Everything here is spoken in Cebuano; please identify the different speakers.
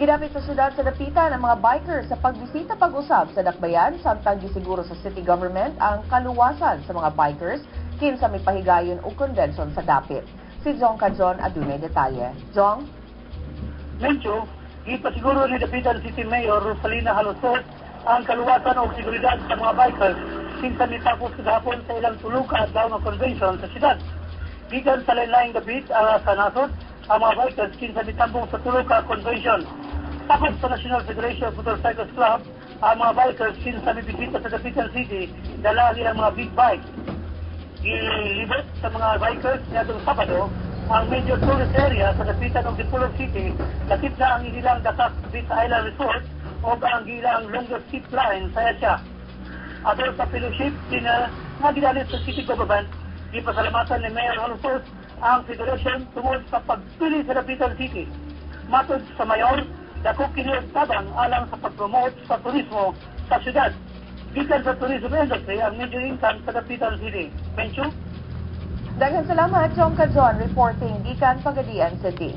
Speaker 1: Gidapit sa syudad sa Dapitan ang mga bikers sa pagbisita pag-usab sa dakbayan samtang gisiguro sa city government ang kaluwasan sa mga bikers kinsa mipahigayon og convention sa dapit. Si Jong Cajon adunay detalye. Jong?
Speaker 2: Mencho, gipasiguro ni Dapitan City Mayor Rosalina Jalosjos ang kaluwasan o seguridad sa mga bikers kinsa mitapos kagahapon sa ilang tulo ka adlaw nga convention sa syudad. Gikan sa lain-laing dapit sa nasod ang mga bikers kinsa mitambong sa tulo ka convention. Tapos sa National Federation of Motorcycles Club, ang mga bikers kinsa mibisita sa Dapitan City, dala ang mga big bike. Gilibot sa mga bikers niadtong Sabado ang major tourist area sa Dapitan ug Dipolog City, lakip na ang ilang Dakak Beach Island Resort o ang ilang longest zip line sa Asia. Adol sa fellowship dinner nga gidalit sa city government, gipasalamatan ni Mayor Jalosjos ang federation tungod sa pagpili sa Dapitan City. Matod sa mayor, dako kini og tabang alang sa pag-promote sa turismo sa syudad. Gikan sa tourism industry ang major income sa Dapitan City. Mencho?
Speaker 1: Daghang salamat, Jong Cajon, reporting gikan Pagadian City.